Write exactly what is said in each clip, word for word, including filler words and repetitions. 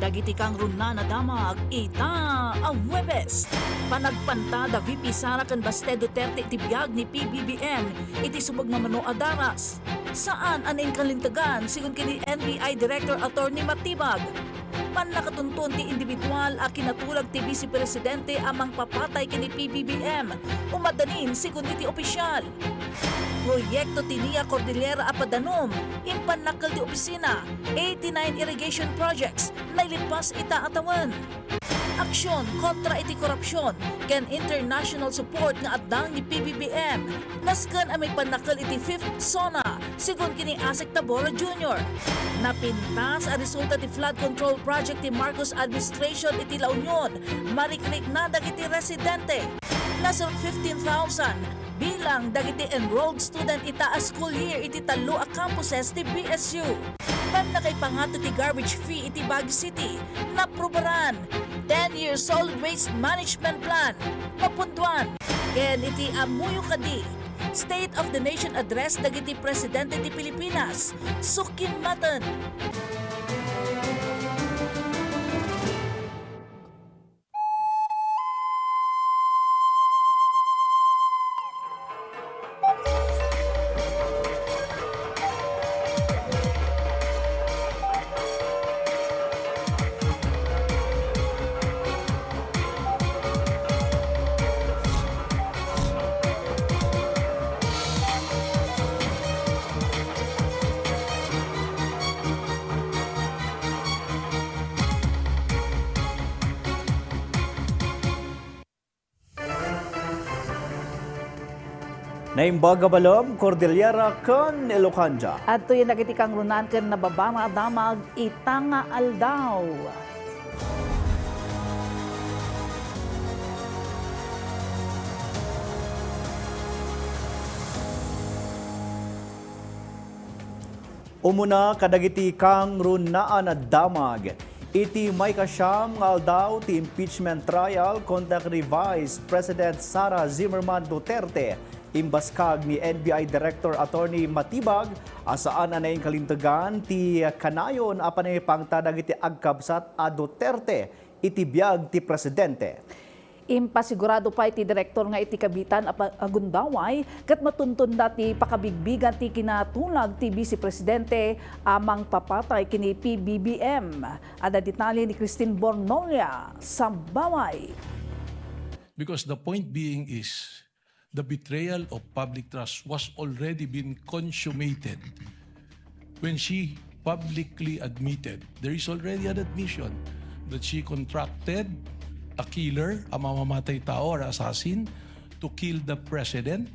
Dagiti kangrunaan a damag ita a Huwebes. Panagpanta da V P Sara ken Baste Duterte iti biag ni P B B M iti sumagmamano a daras. Saan a nainkalintegan, sigun ken ni N B I Director Attorney Matibag. Pannakatunton ti individual a kinatulag ti Vice Presidente a mangpapatay ken ni P B B M. Umaddanin, sigun iti opisyal. Proyekto ti Nia Cordillera a padanum, impannakkel ti opisina, eighty-nine irrigation projects, nailipas ita a tawen. Aksyon kontra iti korupsyon ken international support nga addang ni P B B M. Nasken a maipannakkel iti fifth SONA, sigun ken ni Asek Tabora Junior. Napintas a resulta ti flood control project ti Marcos administration iti La Union, marikrikna dagiti residente. Nasirok fifteen thousand bilang dagiti enrolled student ita a school year iti tallo a campuses ti B S U. Pannakaipangato ti garbage fee iti Baguio City, naprobaran. Ten-year solid waste management plan, mapunduan. Ken iti ammoyo kadi, State of the Nation Address dagiti Presidente ti Pilipinas, sukimmaten. Naimbag a Balom, Cordillera ken Elocandia. Adtoyen dagiti kangrunaan ken nababama a damag ita nga aldaw. Umuna kadagiti kangrunaan a damag. Iti maikasiam nga aldaw ti impeachment trial kontra ni Vice President Sara Zimmerman Duterte, imbaskag ni N B I Director Attorney Matibag a saan a nainkalintegan ti kanayon a panangipangta dagiti agkabsat a Duterte iti biag ti presidente. Impasigurado pay ti direktor nga iti kabitan a pa-, a gundaway ket matuntonda ti pakabigbigan ti kinatulag ti Vice Presidente a mangpapatay ken ni P B B M. Adda detalye ni Christine Bornolia, Sambaway. Because the point being is, the betrayal of public trust was already been consummated when she publicly admitted, there is already an admission that she contracted a killer, a mamamatay tao or assassin, to kill the president.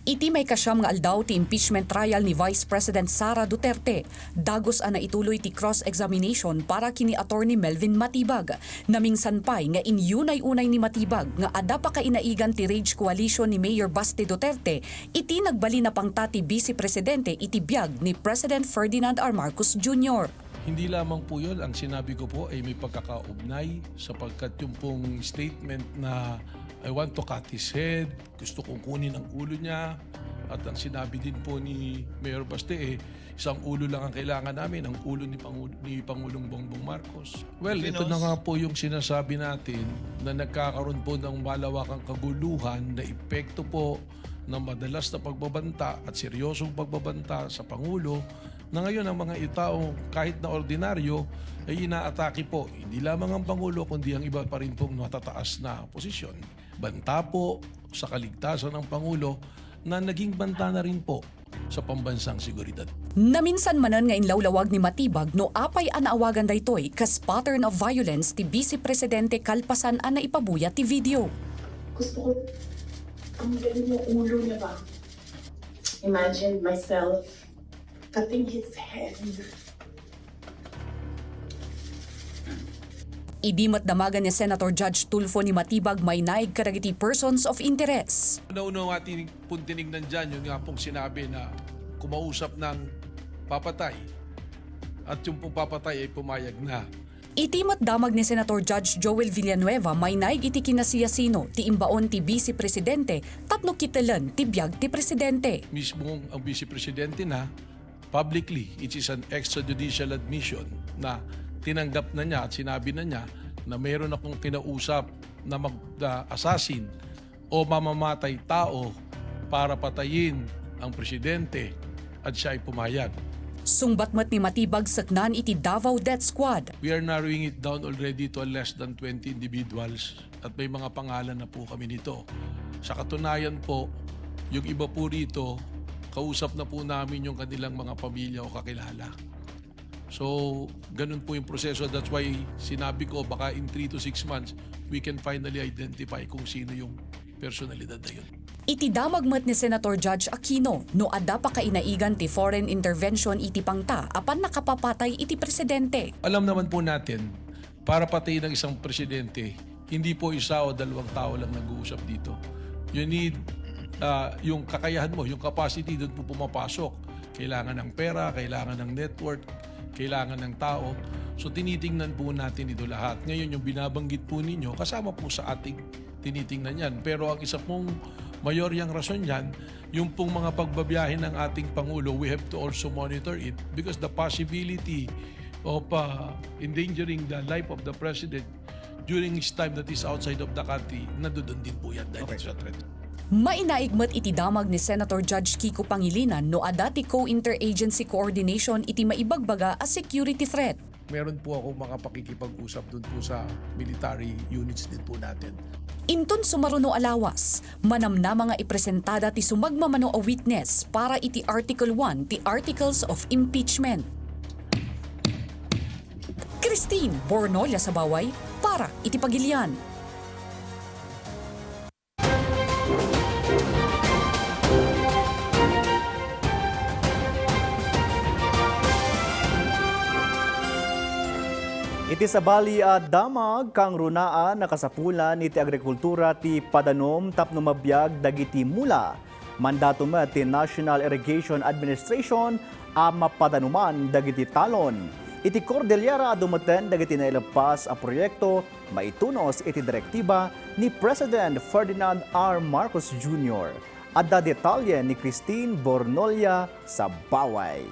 Iti maikasiam nga aldaw ti impeachment trial ni Vice President Sara Duterte, dagus a naituloy ti cross-examination para ken ni Attorney Melvin Matibag. Namingsan pay nga inyunay-unay ni Matibag nga adda pakainaigan ti Rage Coalition ni Mayor Baste Duterte iti nagbalin a pangta ti Vice Presidente iti biag ni President Ferdinand R. Marcos Junior. Hindi lamang po yun. Ang sinabi ko po ay may pagkakaugnay sapagkat yung pong statement na, "I want to cut his head, gusto kong kunin ang ulo niya." At ang sinabi din po ni Mayor Baste, eh, isang ulo lang ang kailangan namin, ang ulo ni Pangu-, ni Pangulong Bongbong Marcos. Well, ito na nga po yung sinasabi natin na nagkakaroon po ng malawakang kaguluhan na epekto po ng madalas na pagbabanta at seryosong pagbabanta sa Pangulo, na ngayon ang mga tao, kahit na ordinaryo, ay inaatake po, hindi lamang ang Pangulo, kundi ang iba pa rin pong matataas na posisyon. Banta po sa kaligtasan ng Pangulo na naging banta na rin po sa pambansang seguridad. Naminsan manen nga inlawlawag ni Matibag no apay a naawagan daytoy kas pattern of violence ti Vice Presidente kalpasan a naipabuya ti video. Gusto ko tanggalin yung ulo niya ba? Imagine myself cutting his head. Idi met damagan ni Senator Judge Tulfo ni Matibag, mainaig kadagiti persons of interest. Naunawati pong tinignan dyan, yun nga pong sinabi na kumausap ng papatay at yung pong papatay ay pumayag na. Iti met damag ni Senator Judge Joel Villanueva, mainaig iti kinasiyasino ti imbaon ti Vice Presidente tapno kitelen ti biag ti Presidente. Mismo ang Vice Presidente na publicly, it is an extrajudicial admission na Tinanggap na niya at sinabi na niya na mayroon akong kinausap na mag-, ah, assassin o mamamatay tao para patayin ang presidente at siya ay pumayag. Sungbat met ni Matibag, saknaan iti Davao Death Squad. We are narrowing it down already to less than twenty individuals at may mga pangalan na po kami nito. Sa katunayan po, yung iba po rito, kausap na po namin yung kanilang mga pamilya o kakilala. So, ganun po yung proseso. That's why sinabi ko, baka in three to six months, we can finally identify kung sino yung personalidad na yun. Iti damag met ni Senator Judge Aquino, no adda pakainaigan ti foreign intervention iti pangta a pannakapapatay iti presidente. Alam naman po natin, para patayin ang isang presidente, hindi po isa o dalawang tao lang nag-uusap dito. You need, ah, yung kakayahan mo, yung capacity, doon po pumapasok. Kailangan ng pera, kailangan ng network, kailangan ng tao. So, tinitingnan po natin ito lahat. Ngayon, yung binabanggit po ninyo, kasama po sa ating tinitingnan yan. Pero ang isa pong mayoryang rason yan, yung pong mga pagbabiyahe ng ating Pangulo, we have to also monitor it because the possibility of, uh, endangering the life of the president during his time that is outside of the country, nandoon din po yan dahil Okay. Sa threat. Mainaig met iti damag ni Senator Judge Kiko Pangilinan no adda ti co-interagency coordination iti maibagbaga a security threat. Meron po ako makapakikipag-usap dun po sa military units din po natin. Inton sumaruno a lawas, manamnama nga ipresentada ti sumagmamano a witness para iti Article one ti Articles of Impeachment. Christine Bornolia Sabaway para iti Pagilian. Iti sabali a damag, kangrunaan a kasapulan iti agrikultura ti padanom tapno mabiag dagiti mula. Mandato met ti National Irrigation Administration a mapadanoman dagiti talon. Iti Cordillera, adu metten dagiti naileppas a proyekto maitunos iti direktiba ni President Ferdinand R. Marcos Junior. Adda detalye ni Christine Bornolia Sabaway.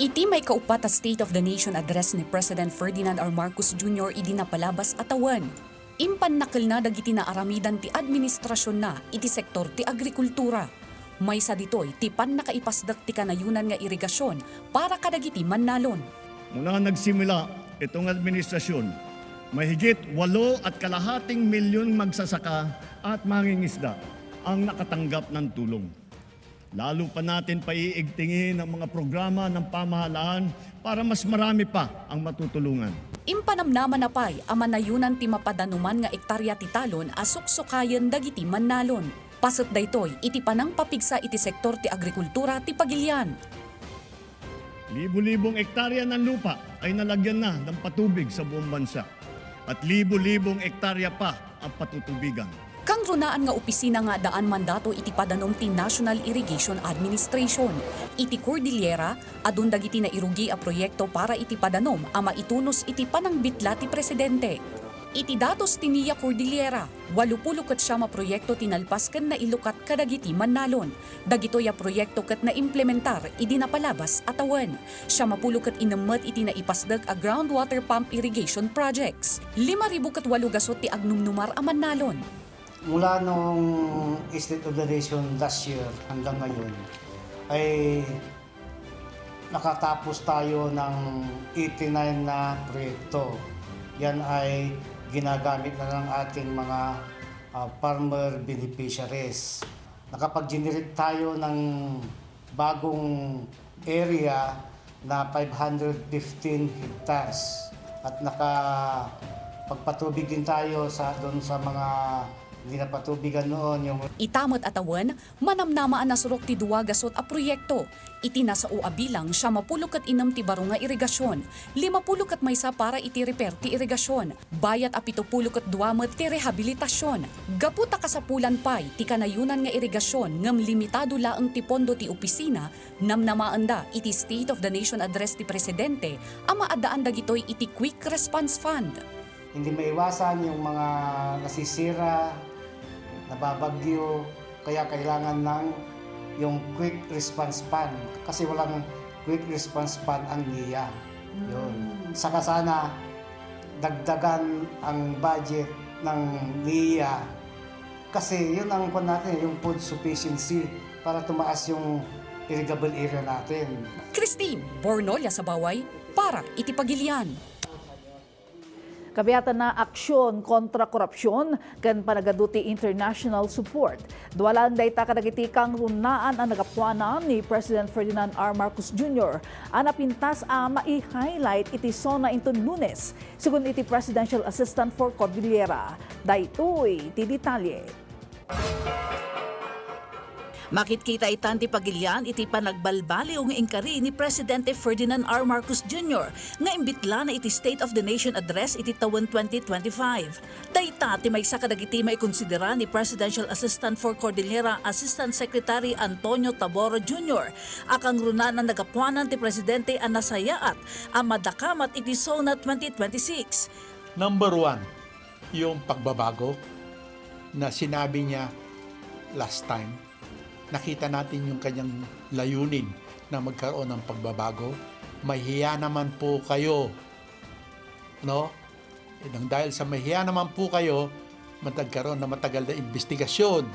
Iti maikaupat a State of the Nation Address ni President Ferdinand R. Marcos Junior idi napalabas a tawen, impannakelna dagiti naaramidan ti administrasyonna iti sektor ti agrikultura. Maysa ditoy ti pannakaipasdek ti kanayonan nga irigasion para kadagiti mannalon. Muna nagsimula itong administrasyon, mahigit walo at kalahating milyon magsasaka at mangingisda ang nakatanggap ng tulong. Lalo pa natin paiigtingin ang mga programa ng pamahalaan para mas marami pa ang matutulungan. Impanamnamana pay a manayunan ti mapadanoman nga ektarya ti talon a suksukayen dagiti mannalon. Paset daytoy iti panangpapigsa iti sektor ti agrikultura ti pagilian. Libo-libong ektarya ng lupa ay nalagyan na ng patubig sa buong bansa at libo-libong ektarya pa ang patutubigan. Kangrunaan nga opisina nga addaan mandato iti padanom ti National Irrigation Administration. Iti Cordillera, adun dagiti nairugi a proyekto para iti padanom a maitunos iti panangbitla ti presidente. Iti datos ti N I A Cordillera, walupulo ket siam a proyekto ti nalpas ken nailukat kadagiti mannalon. Dagitoy a proyekto ket naimplementar idi napalabas a tawen. Siam a pulo ket innem met iti naipasdek a groundwater pump irrigation projects. Lima ribu ket walo gasut ti agnumnumar a mannalon. Mula noong State of the Nation last year hanggang ngayon, ay nakatapos tayo ng eighty-nine na proyekto. Yan ay ginagamit na ng ating mga, ah, farmer beneficiaries. Nakapag-generate tayo ng bagong area na five hundred fifteen hectares. At nakapagpatubig din tayo sa, doon sa mga hindi napatubigan noon, yung Ita met a tawen, manamnama a nasurok ti dua gasut a proyekto. Iti nasao a bilang, siam a pulo ket innem ti baro nga irigasion, lima pulo ket maysa para iti repair ti irigasion, bayat a pito pulo ket dua met ti rehabilitasion. Gapu ta kasapulan pay ti kanayonan nga irigasion ngem limitado laeng ti pondo ti opisina, namnamaenda iti State of the Nation Address ti Presidente a maaddaan dagitoy iti Quick Response Fund. Hindi maiwasan yung mga nasisira, nababagyo, kaya kailangan ng yung quick response fund kasi walang Quick Response Fund ang NIA. Yun. Saka sana dagdagan ang budget ng NIA kasi yun ang kwan natin, yung food sufficiency para tumaas yung irrigable area natin. Christine Bornolia Sabaway para iti Pagilian. Kabiatan na aksyon kontra korupsyon ken panagadu ti international support. Dua laeng dayta kadagiti kangrunaan a nagapuanan ni President Ferdinand R. Marcos Junior a napintas a mai-highlight iti SONA inton Lunes, segun iti Presidential Assistant for Cordillera. Daytoy ti detalye. Makitkita itan ti Pagilian iti panagbalbaliw nga inkari ni Presidente Ferdinand R. Marcos Junior nga imbitlana iti State of the Nation Address iti tawen twenty twenty-five. Dayta ti maysa kadagiti maikonsidera ni Presidential Assistant for Cordillera Assistant Secretary Antonio Tabora Junior a kangrunaan a nagapuanan ti Presidente a nasayaat a madakamat iti SONA twenty twenty-six. Number one, yung pagbabago na sinabi niya last time. Nakita natin yung kanyang layunin na magkaroon ng pagbabago. Mahiya naman po kayo, no? Nang dahil sa mahiya naman po kayo, magkaroon na matagal na investigasyon.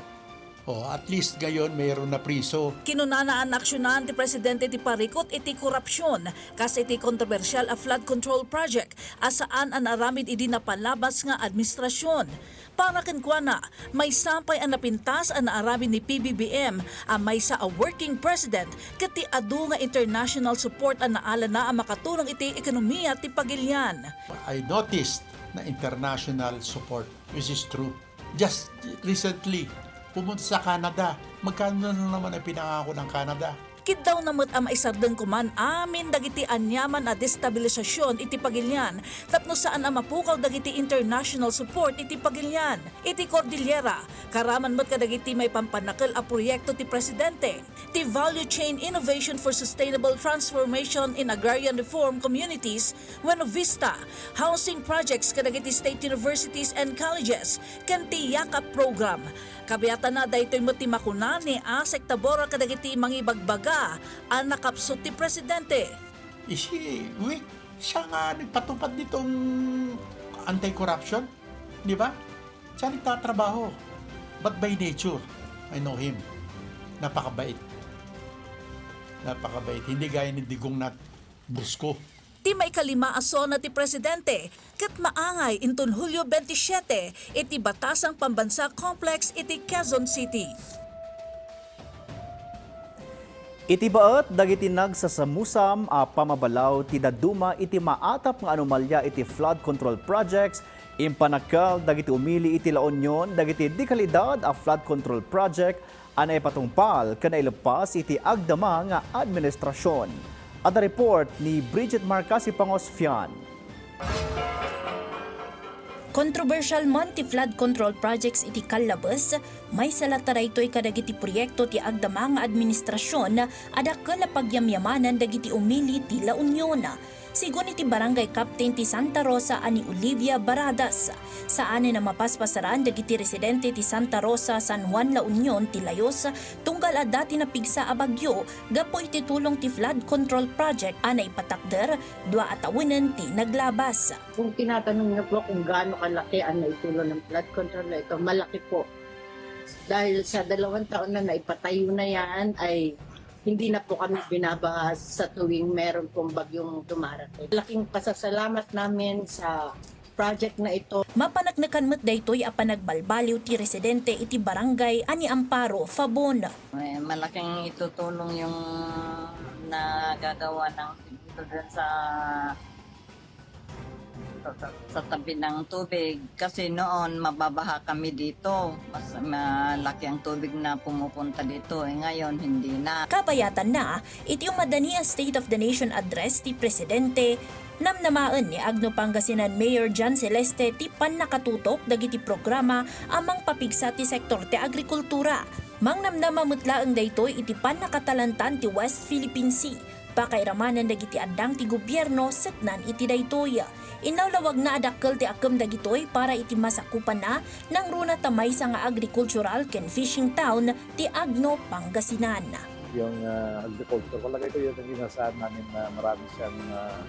O, at least ngayon mayroon na priso. Kinunana a naaksyonan ti Presidente ti parikut iti korupsyon kas iti kontrobersial a flood control project a saan a naaramid idi napalabas nga administrasyon. Para kenkuana, maysa pay a napintas a naaramid ni P B B M a maysa a working president ket ti adu nga international support a naalana a makatulong iti ekonomiya ti Pagilian. I noticed na international support, which is true. Just recently, pumunta sa Canada. Magkano na naman ang pinangako ng Canada? Kiddawna met a maisardeng koman amin dagiti aniaman a destabilisasion iti Pagilian tapno saan a mapukaw dagiti international support iti Pagilian. Iti Cordillera, karaman met kadagiti maipampannakel a proyekto ti Presidente, ti Value Chain Innovation for Sustainable Transformation in Agrarian Reform Communities wenno VISTA, housing projects kadagiti state universities and colleges, ken ti YAKAP program. Kabiatana daytoy met ti makuna ni Asek Tabora kadagiti mangibagbaga a nakapsut ti Presidente. Is he weak? Siya nga nagpatupad nitong anti-corruption, di ba? Siya nagtatrabaho. But by nature, I know him. Napakabait. Napakabait. Hindi gaya ni Digong na brusko. Ti maikalima a SONA ti Presidente ket maangay inton Hulio bentisiete iti Batasang Pambansa Complex iti Quezon City. Iti baet dagiti nagsasamusam a pamabalaw ti dadduma iti maatap nga anomalya iti flood control projects, impanakkel dagiti umili iti La Union dagiti dekalidad a flood control project a naipatungpal ken naileppas iti agdama nga administrasion. Adda report ni Bridget Marcasi Pangosfian. Kontrobersial man ti flood control projects iti Callabes, maysa latta daytoy kadagiti proyekto ti agdama nga administrasion a dakkel a pagyamyaman dagiti umili ti La Union. Sigun iti barangay captain ti Santa Rosa a ni Olivia Baradas, saanen a mapaspasaran dagiti residente ti Santa Rosa, San Juan, La Union ti layos tunggal adda ti napigsa a bagyo gapu iti tulong ti flood control project a naipatakder dua a tawenen ti naglabas. Kung tinatanong niyo po kung gaano kalaki ang naitulong ng flood control na ito, malaki po. Dahil sa dalawang taon na naipatayo na yan, ay hindi na po kami binabaha sa tuwing meron pong bagyong dumarating. Laking pasasalamat namin sa project na ito. Mapaneknekan met daytoy a panagbalbaliw ti residente iti barangay a ni Amparo Fabon. Eh, malaking itutulong yung nagagawa ng dito dun sa sa, sa, sa tabi ng tubig kasi noon mababaha kami dito. Mas malaki ang tubig na pumupunta dito. Eh, ngayon, hindi na. Kabayatanna, iti umadani a State of the Nation Address ti Presidente, namnamaen ni Agno Pangasinan Mayor John Celeste ti pannakatutok dagiti programa a mangpapigsa ti sektor ti agrikultura. Mangnamnama met laeng daytoy iti pannakatalantan ti West Philippine Sea. Pakairamanen dagiti addang ti gobierno seknan iti daytoy. Inlawlawagna a dakkel ti akkem dagitoy para iti masakupanna nangruna ta maysa nga agricultural ken fishing town ti Agno, Pangasinan. Yung, ah, agriculture, palagay ko yun ang inasahan namin na marami siyang, ah,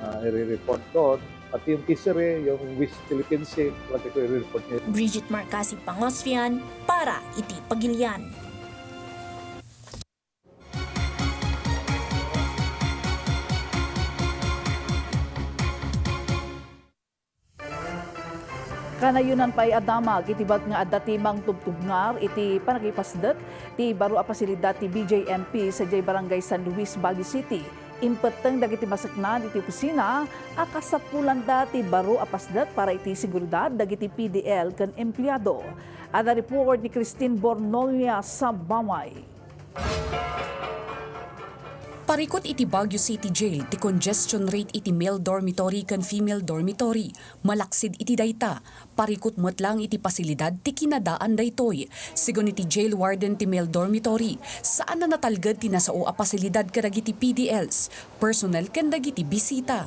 ah, i-report doon. Pati yung fishery, yung West Philippine Sea, palagay ko i-report niya. Bridget Marcasi Pangosfian para iti Pagilian. Kanayonan pay a damag iti bag nga adda ti mangtubtubngar iti panagipasdek ti baro a pasilidad ti B J M P sadiay Barangay San Luis, Baguio City. Impetteng dagiti maseknan iti opisina a kasapulanda ti baro a pasdek para iti seguridad dagiti P D L ken empleado. Adda report ni Christine Bornolia Sabaway. Parikut iti Baguio City Jail ti congestion rate iti male dormitory ken female dormitory. Malaksid iti dayta, parikut met lang iti pasilidad ti kinadaan daytoy. Sigun iti jail warden ti male dormitory, saan a natalged ti nasao a pasilidad kadagiti P D Ls, personnel ken dagiti bisita.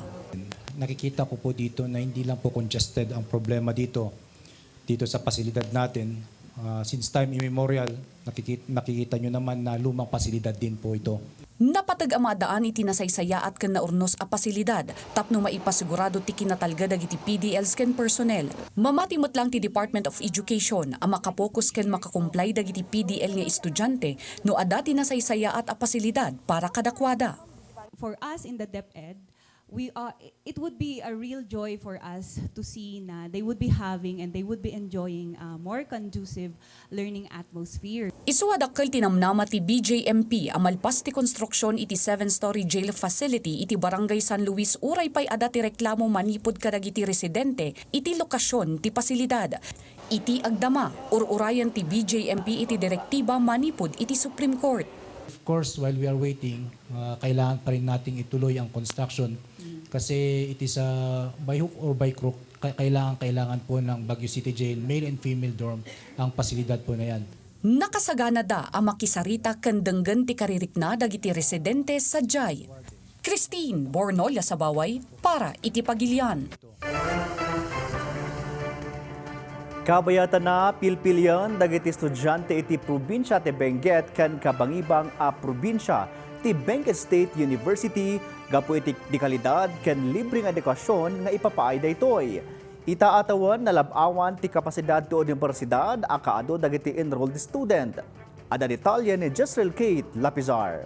Nakikita ko po dito na hindi lang po congested ang problema dito. Dito sa pasilidad natin, ah, since time immemorial, nakikit-, nakikita nyo naman na lumang pasilidad din po ito. Napateg a maadaan iti nasaysayaat ken naurnos a pasilidad tapno maipasigurado ti kinatalged dagiti P D Ls ken personnel. Mamati met lang ti Department of Education a makapokus ken makakomply dagiti P D L nga estudiante no adda ti nasaysayaat a pasilidad para kadakuada. For us in the DepEd, we are, it would be a real joy for us to see na they would be having and they would be enjoying a more conducive learning atmosphere. Isu a dakkel ti namnama ti B J M P a malpas ti konstruksion iti seven-story jail facility iti Barangay San Luis, uray pay adda ti reklamo manipud kadagiti residente iti lokasion ti pasilidad. Iti agdama, ur-urayan ti B J M P iti direktiba manipud iti Supreme Court. Of course, while we are waiting, ah, kailangan pa rin nating ituloy ang construction. Mm. Kasi it is, ah, by hook or by crook, ka-, kailangan, kailangan po ng Baguio City Jail, male and female dorm, ang pasilidad po na yan. Nakasaganada a makisarita ken denggen ti karirikna dagiti residente sadiay. Christine Bornolia Sabaway para iti Pagilian. Kabayatanna, pilpilian dagiti estudiante iti probinsia ti Benguet ken kabangibang a probinsia ti Benguet State University gapu iti dekalidad ken libre nga edukasyon nga ipapaay daytoy. Ita a tawen, nalab-awan ti kapasidad ti universidad a kaadu dagiti enrolled student. Adda detalye ni Jezreel Kate Lapizar.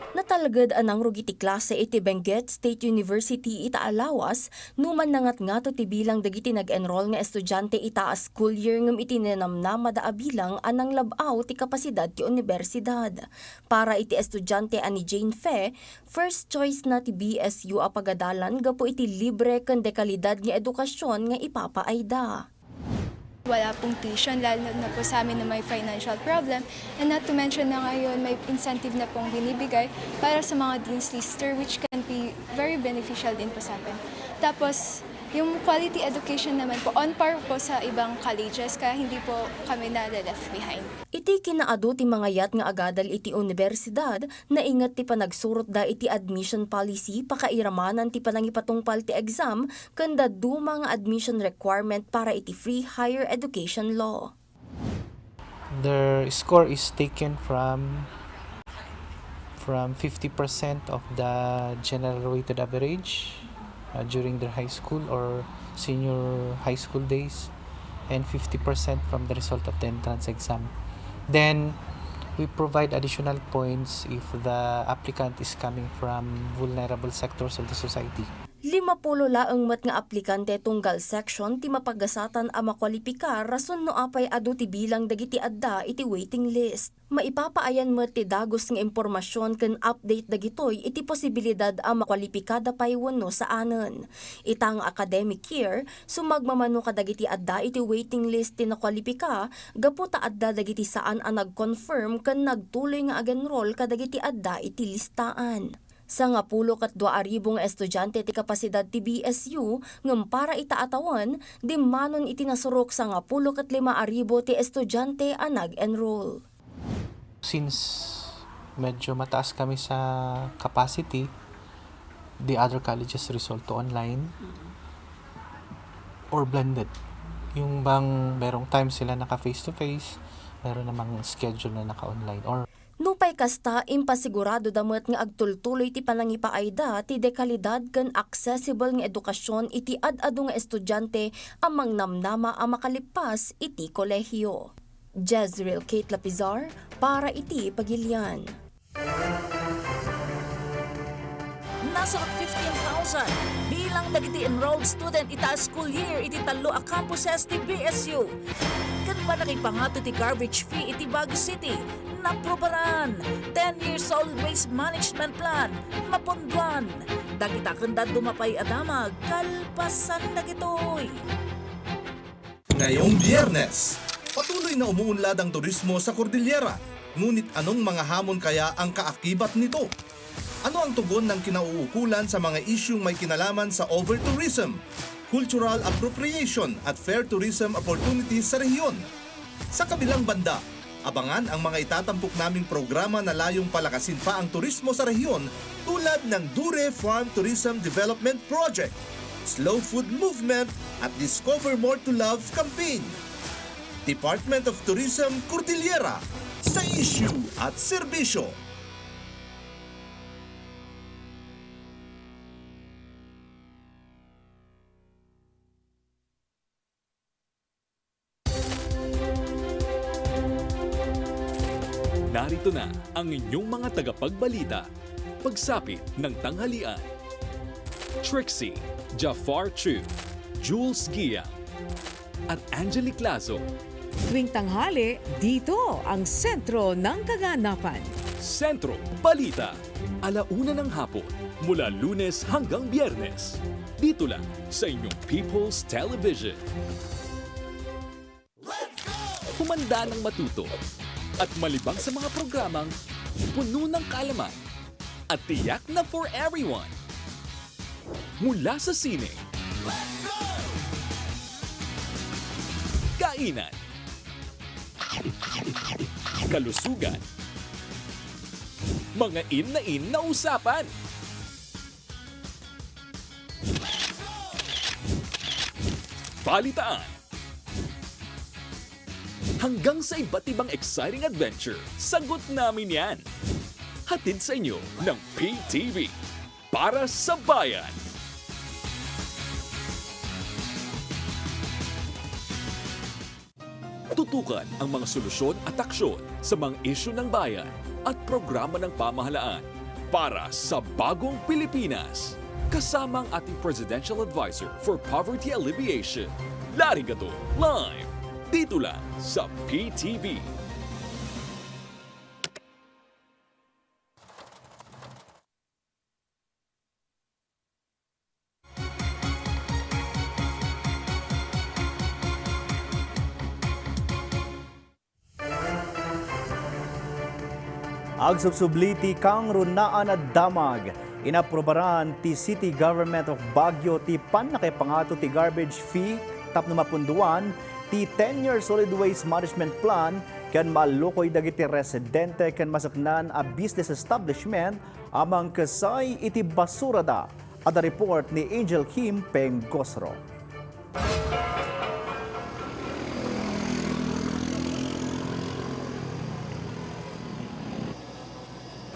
Natalged a nangrugit ti klase iti Benguet State University ita a lawas, numan nangatngato ti bilang dagiti nag-enroll nga estudiante ita a school year ngem iti ninamnamada a bilang a nanglab-aw ti kapasidad ti universidad. Para iti estudiante a ni Jane Fe, first choice na ti B S U a pagadalan gapu iti libre ken dekalidad nga edukasyon nga ipapaayda. Wala pong tuition, lalo na po sa amin na may financial problem. And not to mention na ngayon, may incentive na pong binibigay para sa mga dean's lister, which can be very beneficial din po sa amin. Tapos, yung quality education naman po, on par po sa ibang colleges, kaya hindi po kami na-left behind. Iti kinaadu ti mangayat nga agadal iti universidad, nainget ti panagsurotda iti admission policy, pakairamanan ti panangipatungpal ti exam, ken dadduma nga admission requirement para iti Free Higher Education Law. Their score is taken from, from fifty percent of the general weighted average, uh, during their high school or senior high school days, and fifty percent from the result of the entrance exam. Then, we provide additional points if the applicant is coming from vulnerable sectors of the society. Limapulo laeng met nga aplikante tunggal section ti mapagasatan a makualipikar rason no apay adu ti bilang dagiti adda iti waiting list. Maipapaayan met ti dagus nga impormasyon ken update dagitoy iti posibilidad a makualipikada pay wenno saanen. Ita nga academic year, sumagmamano kadagiti adda iti waiting list ti nakualipika gapu ta adda dagiti saan a nag-confirm ken nagtuloy nga ag-enroll kadagiti adda iti listaan. Sangapulo ket dua a ribu nga estudiante ti kapasidad ti B S U, ngem para ita a tawen, dimmanon iti nasurok sangapulo ket lima a ribu ti estudiante a nag-enroll. Since medyo mataas kami sa capacity, the other colleges resort to online or blended. Yung bang merong time sila naka face to face, Meron namang schedule na naka-online or Nupay kasta, impasiguradoda met nga agtultuloy ti panangipaayda ti dekalidad ken accessible nga edukasyon iti ad-adu nga estudiante a mangnamnama a makalippas iti kolehiyo. Jezreel Kate Lapizar para iti Pagilian. Nasarok fifteen thousand bilang dagiti enrolled student ita a school year iti tallo a campuses ti B S U. Ken pannakipangato ti garbage fee iti Baguio City, naprobaran. Ten-year solid waste management plan, mapunduan. Dagita ken dadduma pay a damag, kalpasan dagitoy. Ngayong Biyernes, patuloy na umuunlad ang turismo sa Cordillera. Ngunit anong mga hamon kaya ang kaakibat nito? Ano ang tugon ng kinauukulan sa mga isyung may kinalaman sa over-tourism, cultural appropriation at fair tourism opportunities sa rehiyon? Sa kabilang banda, abangan ang mga itatampok naming programa na layong palakasin pa ang turismo sa rehiyon tulad ng Dure Farm Tourism Development Project, Slow Food Movement at Discover More to Love campaign. Department of Tourism Cordillera, sa isyu at serbisyo. Narito na ang inyong mga tagapagbalita. Pagsapit ng tanghalian, Trixie, Jafar Chu, Jules Gia, at Angelic Lazo. Tuwing tanghali, dito ang sentro ng kaganapan. Sentro Balita, ala una ng hapon, mula Lunes hanggang Biyernes. Dito lang sa inyong People's Television. Humanda ng matuto at malibang sa mga programang puno ng kaalaman at tiyak na for everyone. Mula sa sine, kainan, kalusugan, mga in na in na usapan, balitaan, hanggang sa iba't ibang exciting adventure, sagot namin yan. Hatid sa inyo ng P T V, para sa bayan. Tutukan ang mga solusyon at aksyon sa mga isyu ng bayan at programa ng pamahalaan para sa bagong Pilipinas. Kasama ang ating Presidential Advisor for Poverty Alleviation, Larry Gadon, live dito lang sa P T V. Agsubsubli ti kangrunaan a damag. Inaprubaran ti City Government of Baguio ti pannakipangato ti garbage fee tapno mapunduan ti ten-year solid waste management plan ken maallukoy dagiti residente ken masaknan a business establishment a mangkasay iti basurada. Adda report ni Angel Kim Pengosro.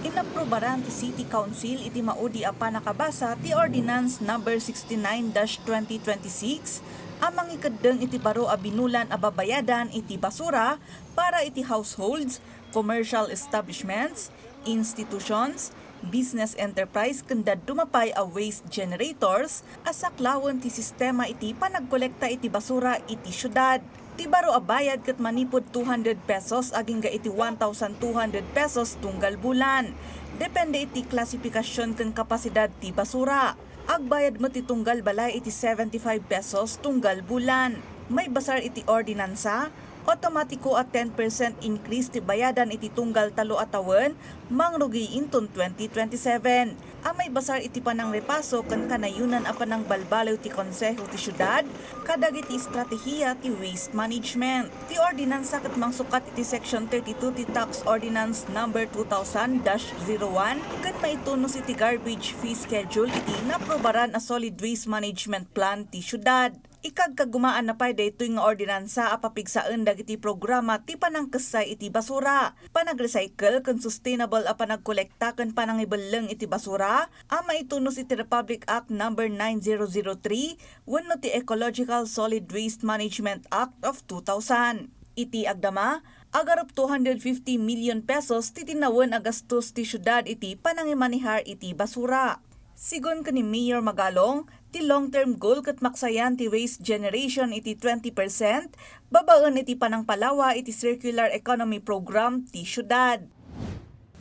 Inaprubaran ti City Council iti maudi a pannakabasa ti Ordinance Number sixty-nine dash twenty twenty-six a mangikeddeng iti baro a binulan a babayadan iti basura para iti households, commercial establishments, institutions, business enterprise ken dadduma pay a waste generators a saklawen ti sistema iti panagkolekta iti basura iti siudad. Ti baro a bayad ket manipud two hundred pesos agingga iti one thousand two hundred pesos tunggal bulan. Depende iti klasipikasion ken kapasidad ti basura. Agbayad met ti tunggal balay iti seventy-five pesos tunggal bulan. Maibasar iti ordinansa, automatiko a ten percent increase ti bayadan iti tunggal tallo a tawen, mangrugi inton twenty twenty-seven. A maibasar iti panangrepaso ken kanayonan a panangbalbaliw ti Konseho ti Siudad kadagiti estratehiya ti waste management. Ti ordinansa ket mangsukkat iti Section thirty-two ti Tax Ordinance Number two thousand dash zero one ken maitunos iti garbage fee schedule iti inaprubaran a solid waste management plan ti siudad. Ikagkagumaanna pay daytoy nga ordinansa a papigsaen dagiti programa ti panangkessay iti basura, panagrecycle ken sustainable a panagkolekta ken pannangibelleng iti basura a maitunos iti Republic Act Number nine zero zero three wenno ti Ecological Solid Waste Management Act of two thousand. Iti agdama, agarup two hundred fifty million pesos ti tinawen a gastos ti siudad iti panangimanehar iti basura. Sigun ken ni Mayor Magalong, ti long-term goal ket maksayan ti waste generation iti twenty percent babaen iti panangpalawa iti circular economy program ti siudad.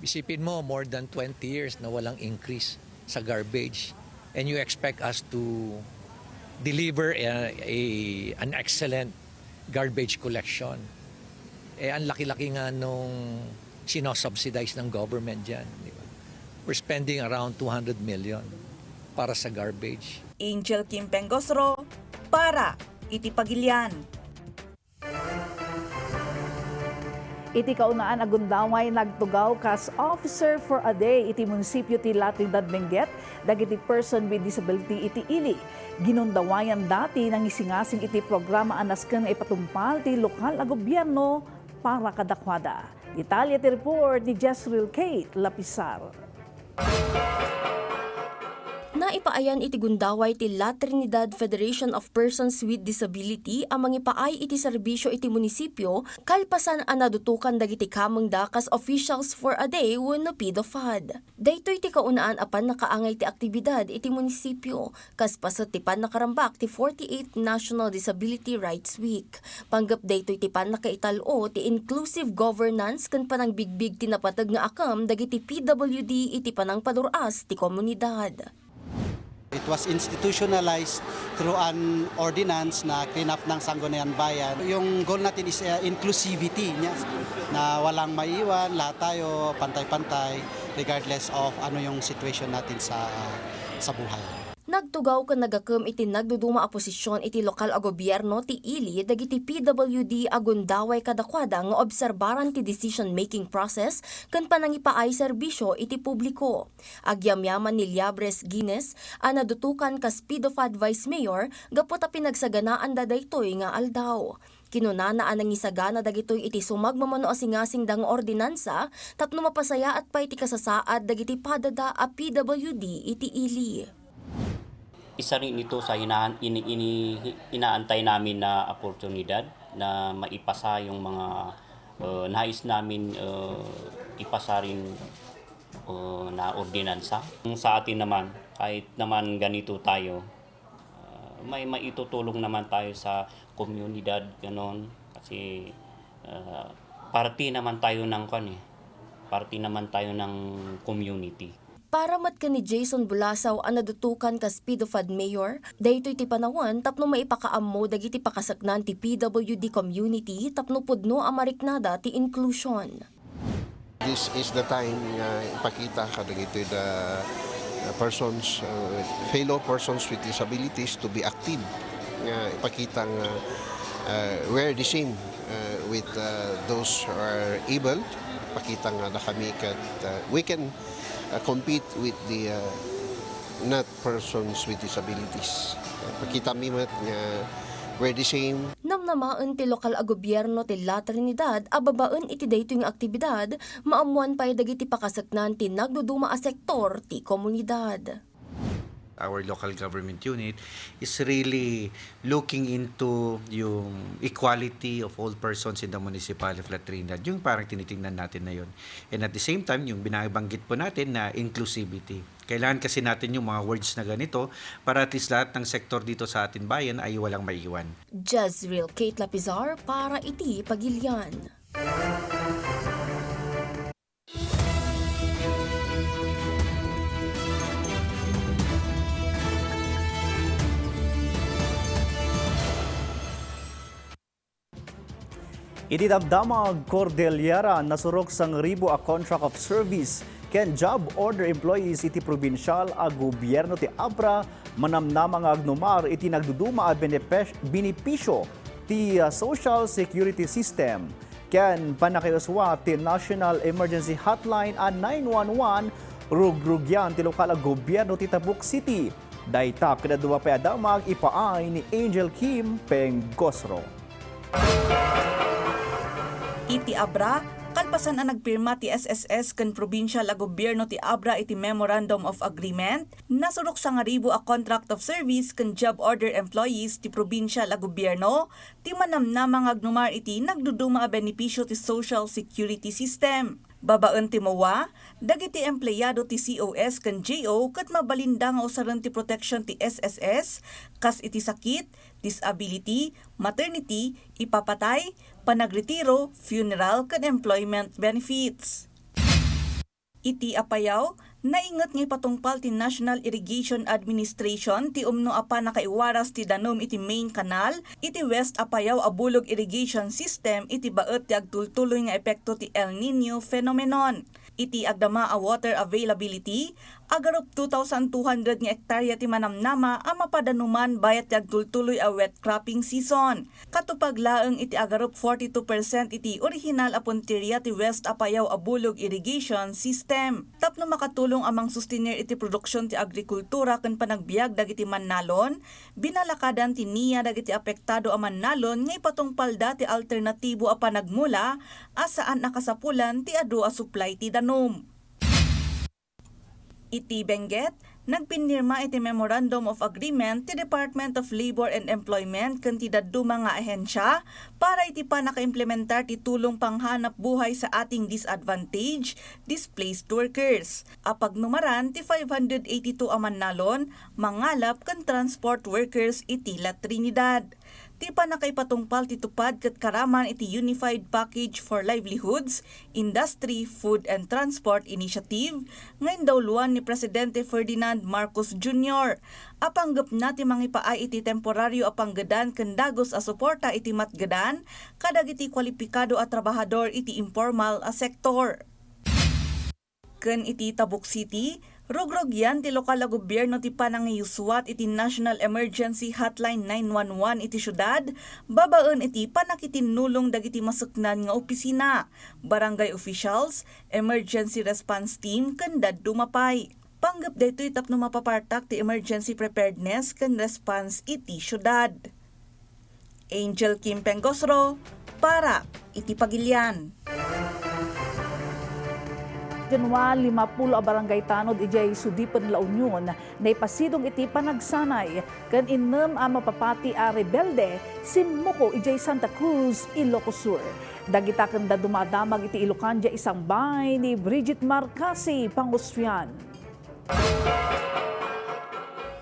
Isipin mo, more than twenty years na walang increase sa garbage, and you expect us to deliver a, a, an excellent garbage collection. Eh, ang laki-laki nga nung sinosubsidize ng government dyan, di ba? We're spending around two hundred million para sa garbage. Angel Kim Pengosro, para iti Pagilian. Iti kaunaan a gundaway, nagtugaw kas Officer for a Day iti munisipyo ti La Trinidad Benguet dagiti person with disability iti ili. Ginundawayan da ti nangisingasing iti programa a nasken nga ipatungpal ti lokal a gobierno para kadakuada. Detalye ti report ni Jezreel Kate Lapisar. Naipaayan iti gundaway ti La Trinidad Federation of Persons with Disability a mangipaay iti serbisyo iti munisipyo kalpasan a nadutokan dagiti kamengda kas Officials for a Day wenno PDOFAD. Daytoy ti kaunaan a pannakaangay ti aktibidad iti munisipyo kas paset ti pannakarambak ti forty-eighth National Disability Rights Week. Panggep daytoy ti pannakaital-o ti inclusive governance ken panangbigbig ti napateg nga akem dagiti P W D iti panangpadur-as ti komunidad. It was institutionalized through an ordinance na kinapnang Sangguniang Bayan. Yung goal natin is uh, inclusivity niya, na walang maiwan, lahat tayo pantay-pantay regardless of ano yung situation natin sa sa buhay. Nagtugaw ken nagakem iti nagduduma a posisyon iti lokal a gobierno ti ili dagiti P W D a gundaway kadakuada nga obserbaran ti decision-making process ken panangipaay serbisyo iti publiko. Agyamyaman ni Liabres Guines a nadutokan kas PDOFAD Vice Mayor gapu ta pinagsaganaanda daytoy nga aldaw. Kinunana a nangisagana dagitoy iti sumagmamano a singasingda nga ordinansa tapno mapasayaat pay ti kasasaad dagiti padada a P W D iti ili. Isa rin ito sa hinaan, ini, ini, inaantay namin na oportunidad na maipasa yung mga uh, nais namin uh, ipasa rin uh, na ordinansa. Sa atin naman, kahit naman ganito tayo, uh, may maitutulong naman tayo sa komunidad, ganon. Kasi uh, parte naman tayo ng kwan eh. Parte naman tayo ng community. Para met ken ni Jason Bulasaw a nadutokan kas PDOFAD Mayor, daytoy ti panawen tapno maipakaammo dagiti pakasaknaan ti P W D community tapno pudno a mariknada ti inclusion. This is the time nga ipakita kadagitoy da uh, persons, uh, fellow persons with disabilities to be active. Nga ipakita nga uh, we're the same uh, with uh, those who are able. Pakita nga da kami kat uh, we can uh, compete with the uh, not persons with disabilities. Pakita mi met nga we're the same. Namnamaen ti lokal a gobierno ti La Trinidad a babaen iti daytoy nga aktibidad, maammoan pay dagiti pakasaknaan ti nagduduma a sektor ti komunidad. Our local government unit is really looking into yung equality of all persons in the municipality of La Trinidad. Yung parang tinitingnan natin na yun. And at the same time, yung binabanggit po natin na inclusivity. Kailangan kasi natin yung mga words na ganito para at least lahat ng sektor dito sa atin bayan ay walang maiwan. Jezreel Kate Lapizar para iti Pagilian. Iti damdamag Cordillera, nasurok sangribu a contract of service ken job order employees iti probinsial a gobierno ti Abra manamnama nga agnumar iti nagduduma a benepis-, benepisio ti, ah, social security system ken pannakaisua ti National Emergency Hotline a nine one one. Rugrugian ti lokal a gobierno ti Tabuk City Dayta ket dadduma pay a damag ipaay ni Angel Kim Pengosro. Iti Abra, kalpasan a nagpirma ti S S S ken probinsial a gobierno ti Abra iti Memorandum of Agreement, nasurok sangaribu a contract of service ken job order employees ti probinsial a gobierno ti manamnama nga agnumar iti nagduduma a benepisio ti Social Security System. Babaen ti MOA, dagiti empleyado ti C O S ken J O ket mabalinda nga usaren ti protection ti S S S, kas iti sakit, disability, maternity, ipapatay, panagretiro, funeral, ken employment benefits. Iti Apayao, nainget nga ipatungpal ti National Irrigation Administration ti umno a pannakaiwaras ti danum iti main canal iti West Apayao a Bulog Irrigation System iti baet ti agtultuloy nga epekto ti El Niño phenomenon. Iti agdama a water availability, agarup two thousand two hundred nga ektarya ti manamnama a mapadanuman bayat ti agtultuloy a wet cropping season. Katupag laeng iti agarup forty-two percent iti orihinal a punteria ti West Apayao a Bulog Irrigation System. Tapno makatulong a mangsustener iti produksion ti agrikultura ken panagbiag dagiti mannalon, binalakadan ti NIA dagiti apektado a mannalon nga ipatungpalda ti alternatibo a panagmula a saan a kasapulan ti adu a supply ti danum. Iti Benguet, nagpinnirma iti Memorandum of Agreement ti Department of Labor and Employment ken ti dadduma nga ahensya para iti pannakaimplementar ti tulong panghanap buhay sa ating disadvantaged displaced workers a pagnumaran ti five hundred eighty-two a mannalon, mangalap ken transport workers iti La Trinidad. Ti pannakaipatungpal ti tupad ket karaman iti Unified Package for Livelihoods, Industry, Food and Transport Initiative nga indauloan ni Presidente Ferdinand Marcos Junior a panggepna ti mangipaay iti temporario a panggedan ken dagus a suporta iti matgedan kadagiti kwalipikado a trabahador iti impormal a sektor. Ken iti Tabuk City, rugrugyan ti lokal a gobierno ti panangiyusuat iti National Emergency Hotline nine one one iti siudad, babaen iti pannakitinnulong dagiti masuknan nga opisina, barangay officials, emergency response team, ken dadduma pay. Panggep daytoy tapno mapapartak ti emergency preparedness ken response iti siudad. Angel Kim Pengosro para iti Pagilian. January, limapulo a barangay tanod idiay Sudipen, La Union, naipasidong iti panagsanay ken innem a mapapati a rebelde simmuko idiay Santa Cruz, Ilocos Sur. Dagita ken dadduma a damag iti Ilocandia isangbay ni Bridget Marcasi Pangustrian.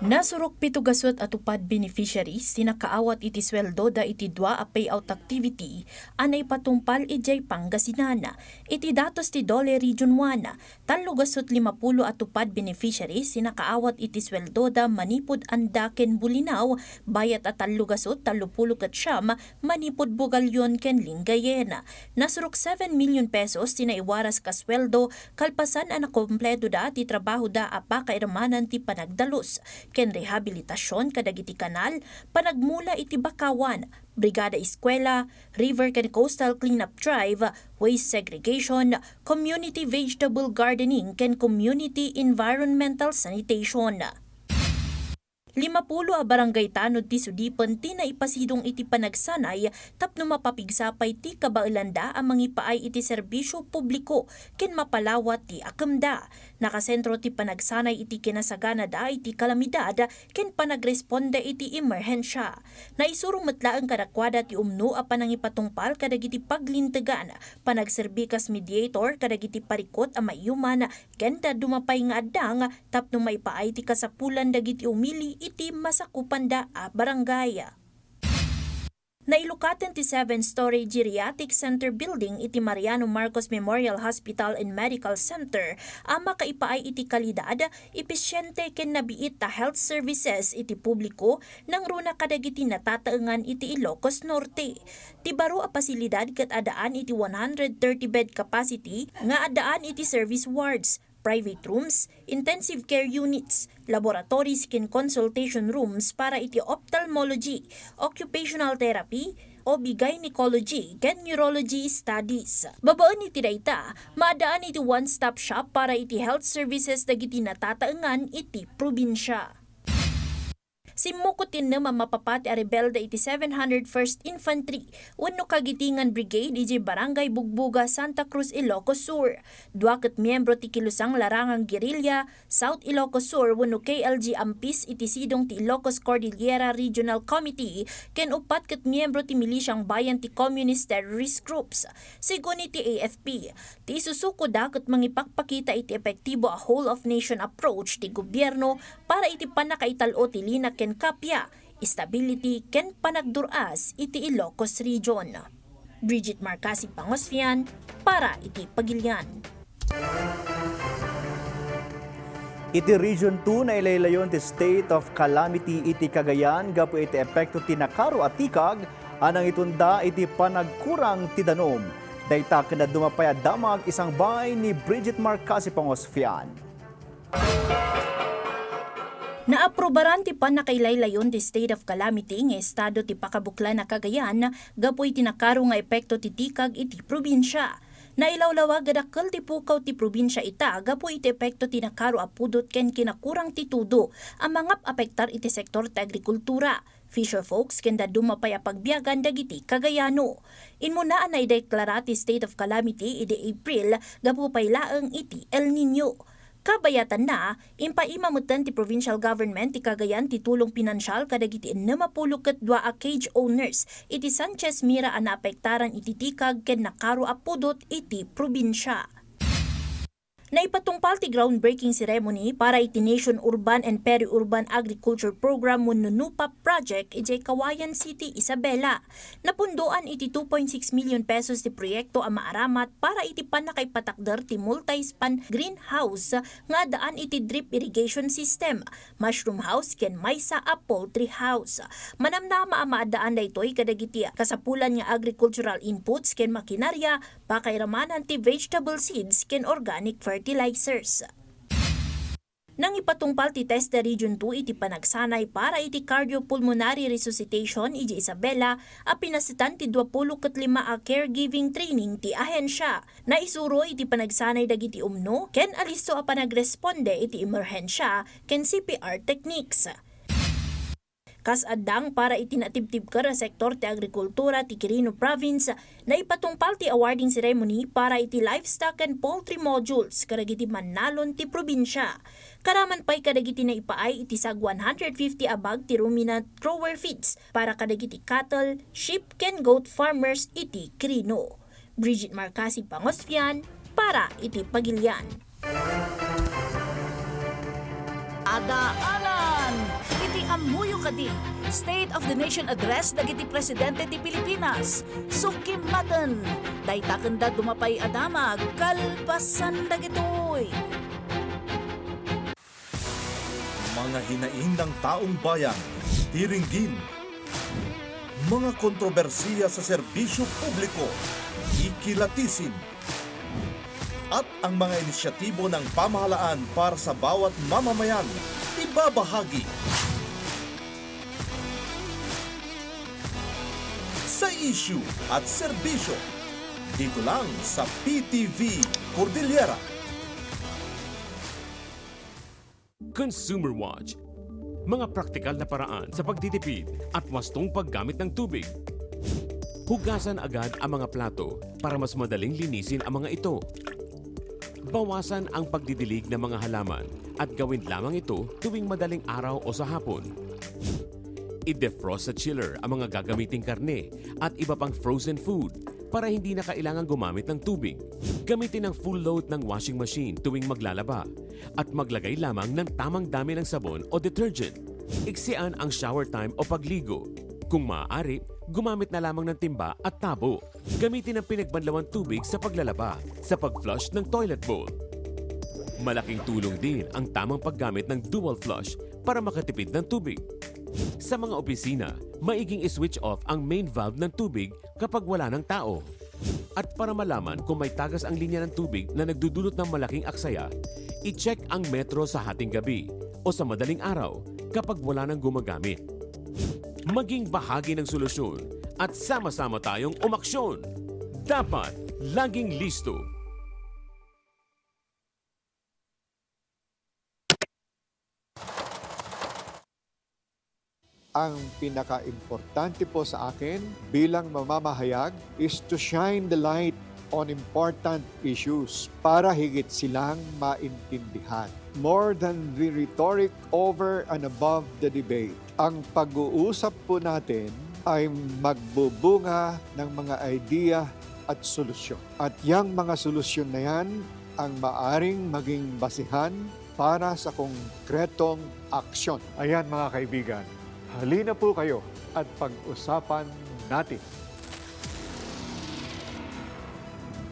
Nasurok pito gasut a tupad beneficiaries ti nakaawat iti sueldoda iti dua a payout activity a naipatungpal idiay Pangasinan. Iti datos ti DOLE Region one, tallo gasut limapulo a tupad beneficiaries ti nakaawat iti sueldoda manipud Anda ken Bulinaw, bayat a tallo gasut tallopulo ket siam manipud Bugallon ken Lingayen. Nasurok seven million pesos ti naiwaras kasueldo kalpasan a nakompletoda ti trabahoda a pakairmanan ti panagdalus ken rehabilitasion kadagiti kanal, panagmula iti bakawan, Brigada Eskwela, River ken Coastal Cleanup Drive, Waste Segregation, Community Vegetable Gardening ken Community Environmental Sanitation. Limapulo a barangay tanod ti Sudipen ti naipasidong iti panagsanay tapno mapapigsa pay ti kabaelanda a mangipaay iti serbisio publiko ken mapalawat ti akemda. Nakasentro ti panagsanay iti kinasaganada iti kalamidad ken panagresponde iti emerhensia. Naisuro met laeng kadakuada ti umno a panangipatungpal kadagiti paglintegan, panagserbi kas mediator kadagiti parikut a maiuman ken dadduma pay nga addang tapno maipaay ti kasapulan dagiti umili iti masakupanda a barangay. Nailukaten ti seven-story Geriatric Center Building iti Mariano Marcos Memorial Hospital and Medical Center a makaipaay iti kalidad, episiente ken nabiit a health services iti publiko nangruna kadagiti natataengan iti Ilocos Norte. Ti baro a pasilidad ket addaan iti one hundred thirty bed capacity nga addaan iti service wards, private rooms, intensive care units, laboratories ken consultation rooms para iti ophthalmology, occupational therapy, O B gynecology, ken neurology studies. Babaen iti dayta, maaddaan iti one-stop shop para iti health services dagiti natataengan iti probinsia. Simmukot ti ennem a mapapati a rebelde iti seven hundred first Infantry wenno Kagitingan Brigade idiay Barangay Bugbuga, Santa Cruz, Ilocos Sur. Dua ket miyembro ti Kilusang Larangang Guerrilla, South Ilocos Sur wenno K L G Ampis iti sidong ti Ilocos Cordillera Regional Committee ken uppat ket miyembro ti Milisiang Bayan ti Communist Terrorist Groups. Segun iti A F P, ti isusukoda ket mangipakpakita iti epektibo a whole-of-nation approach ti gobierno para iti pannakaital-o ti lina ken kappia, stability ken panagdur-as iti Ilocos Region. Bridget Marcasi Pangosfian para iti Pagilian. Iti Region two, nailaylayon ti state of calamity iti Cagayan gapu iti epekto ti nakaro a tikag a nangitunda iti panagkurang ti danum. Dayta ken dadduma pay a damag isangbay ni Bridget Marcasi Pangosfian. Naaprubaran ti pannakailaylayon ti state of calamity nga estado ti pakabuklan a Cagayan gapu iti nakaro nga epekto ti tikag iti probinsia. Nailawlawag a dakkel ti pukaw ti probinsia ita gapu iti epekto ti nakaro a pudot ken kinakurang ti tudo a mangap-apektar iti sektor ti agrikultura, fisherfolks ken dadduma pay a pagbiagan dagiti Cagayano. Immuna a naideklara ti state of calamity idi April gapu pay laeng iti El Niño. Kabayatanna, impaima metten ti provincial government ti Cagayan ti tulong pinansial kadagiti ennem a pulo ket dua a cage owners iti Sanchez Mira a naapektaran iti tikag ken nakaro a pudot iti probinsia. Naipatungpal ti groundbreaking ceremony para iti Nation Urban and Peri-Urban Agriculture Program wenno NUPAP project idiay Cauayan City, Isabela. Napundoan iti two point six million pesos ti proyekto a maaramat para iti pannakaipatakder ti multi-span greenhouse nga addaan iti drip irrigation system, mushroom house ken maysa a poultry house. Manamnama a maaddaan daytoy kadagiti kasapulan nga agricultural inputs ken makinarya, pakairamanan ti vegetable seeds ken organic fertilizers. Nangipatungpal ti TESDA Region two iti panagsanay para iti cardiopulmonary resuscitation idiay Isabela a pinasetan ti dua pulo ket lima a caregiving training ti ahensia. Naisuro iti panagsanay dagiti umno ken alisto a panagresponde iti emerhensia ken C P R techniques. Kas addang para iti natibtibker a sektor ti agrikultura ti Quirino Province, naipatungpal ti awarding ceremony para iti livestock and poultry modules kadagiti mannalon ti probinsia. Karaman pay kadagiti naipaay iti sag one hundred fifty a bag ti ruminant grower feeds para kadagiti cattle, sheep, ken goat farmers iti Quirino. Bridget Marcasi Pangosfian para iti Pagilian. Adaanan iti ammoyo kadi, State of the Nation Address dagiti Presidente ti Pilipinas. Sukimaten, dayta ken dadduma pay a damag kalpasan dagitoy. Mga hinaing ng taong bayan, tiringgin. Mga kontrobersiya sa serbisyo publiko, ikilatisin. At ang mga inisyatibo ng pamahalaan para sa bawat mamamayan, ibabahagi. Sa isyu at serbisyo, dito lang sa P T V Cordillera. Consumer Watch. Mga praktikal na paraan sa pagtitipid at wastong paggamit ng tubig. Hugasan agad ang mga plato para mas madaling linisin ang mga ito. Bawasan ang pagdidilig ng mga halaman at gawin lamang ito tuwing madaling araw o sa hapon. I-defrost sa chiller ang mga gagamiting karne at iba pang frozen food para hindi na kailangang gumamit ng tubig. Gamitin ang full load ng washing machine tuwing maglalaba at maglagay lamang ng tamang dami ng sabon o detergent. Iksian ang shower time o pagligo. Kung maaari, gumamit na lamang ng timba at tabo. Gamitin ang pinagbanlawang tubig sa paglalaba, sa pag-flush ng toilet bowl. Malaking tulong din ang tamang paggamit ng dual flush para makatipid ng tubig. Sa mga opisina, maiging i-switch off ang main valve ng tubig kapag wala ng tao. At para malaman kung may tagas ang linya ng tubig na nagdudulot ng malaking aksaya, i-check ang metro sa hating gabi o sa madaling araw kapag wala nang gumagamit. Maging bahagi ng solusyon at sama-sama tayong umaksyon. Dapat laging listo. Ang pinakaimportante po sa akin bilang mamamahayag is to shine the light on important issues para higit silang maintindihan. More than the rhetoric over and above the debate, ang pag-uusap po natin ay magbubunga ng mga idea at solusyon. At yang mga solusyon na yan ang maaring maging basihan para sa konkretong aksyon. Ayan, mga kaibigan, halina po kayo at pag-usapan natin.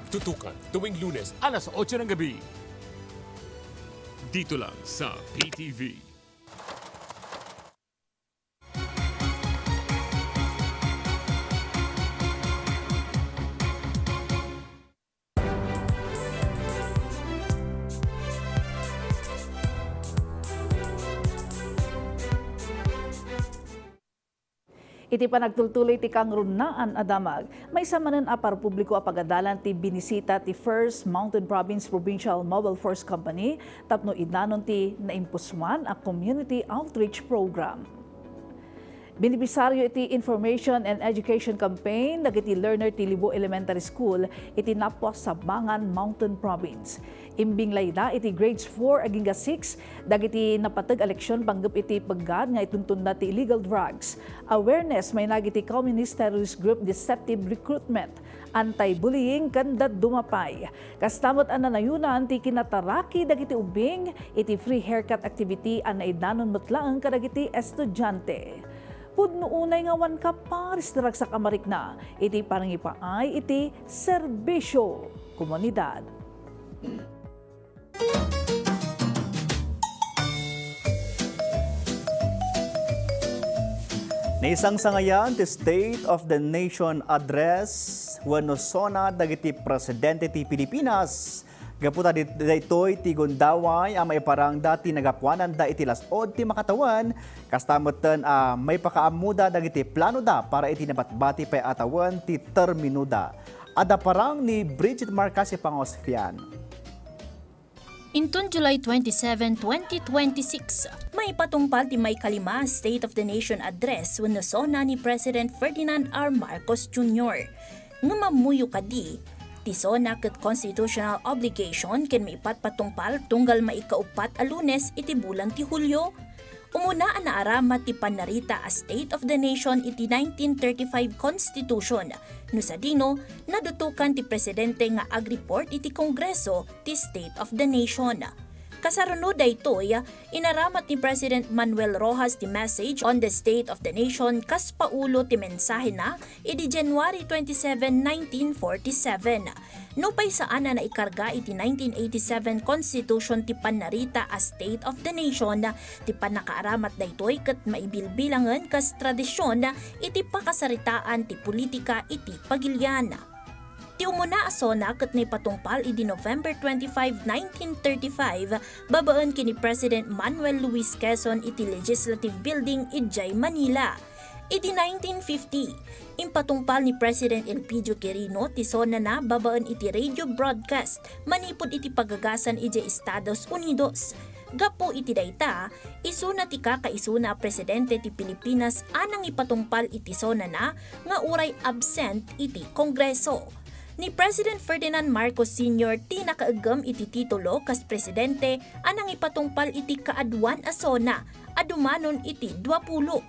Tutukan tuwing Lunes alas otso ng gabi. Dito lang sa P T V. Iti panagtultuloy ti kangrunaan a damag, maysa manen a parpubliko a pagadalan ti binisita ti First Mountain Province Provincial Mobile Force Company tapno idanon ti naimpusuan a community outreach program. Benepisaryo iti Information and Education Campaign dagiti learner ti Libo Elementary School iti Napua, Sabangan Mountain Province. Imbinglay da iti grades four agingga six dagiti napateg a leksyon panggep iti peggad nga ituntonda ti illegal drugs, awareness mainag iti communist terrorist group, deceptive recruitment, anti-bullying, ken dadduma pay. Kasta met a nanayunan ti kinataraki dagiti ubbing iti free haircut activity a naidanon met laeng kadagiti estudiante. Pudno unay nga awan kaparis ti ragsak a marikna iti panangipaay iti serbisyo komunidad. Naisangsangayan ti State of the Nation Address wenno SONA dagiti presidente ti Pilipinas. Gapu ta dit-, daytoy ti gundaway a maiparangda ti nagapuananda iti las-ud ti makatawen, kasta metten a maipakaammoda dagiti planoda para iti nabatbati pay a tawen ti terminoda. Adda parang ni Bridget Marcasi Pangosfian. Inton July twenty-seven, twenty twenty-six, maipatungpal ti maikalima a State of the Nation Address wenno SONA ni President Ferdinand R. Marcos Junior. Ngem ammoyo kadi, ti SONA ket constitutional obligation ken maipatpatungpal tunggal maikauppat a Lunes iti bulan ti Hulio. Umuna a naaramat ti pannarita a State of the Nation iti nineteen thirty-five Constitution, no sadino, nadutokan ti presidente nga agreport iti Kongreso ti State of the Nation. Kasarunod daytoy, inaramat ni President Manuel Roxas ti Message on the State of the Nation kas paulo ti mensahena idi January twenty-seven, nineteen forty-seven. Nupay saan a naikarga iti nineteen eighty-seven Constitution ti pannarita a State of the Nation, ti pannakaaramat daytoy ket maibilbilangen kas tradision iti pakasaritaan ti politika iti pagilian. Ti umuna a SONA ket naipatungpal idi November twenty-five, nineteen thirty-five, babaen ken ni President Manuel Luis Quezon iti Legislative Building idiay Manila. Idi nineteen fifty, impatungpal ni President Elpidio Quirino ti SONA-na babaen iti radio broadcast manipud iti pagagasan idiay Estados Unidos. Gapu iti dayta, isuna ti kakaisuna a presidente ti Pilipinas a nangipatungpal iti SONA-na nga uray absent iti Kongreso. Ni President Ferdinand Marcos Senior ti nakaiggem iti titulo kas presidente a nangipatungpal iti kaaduan a SONA a dumanon iti duapulo.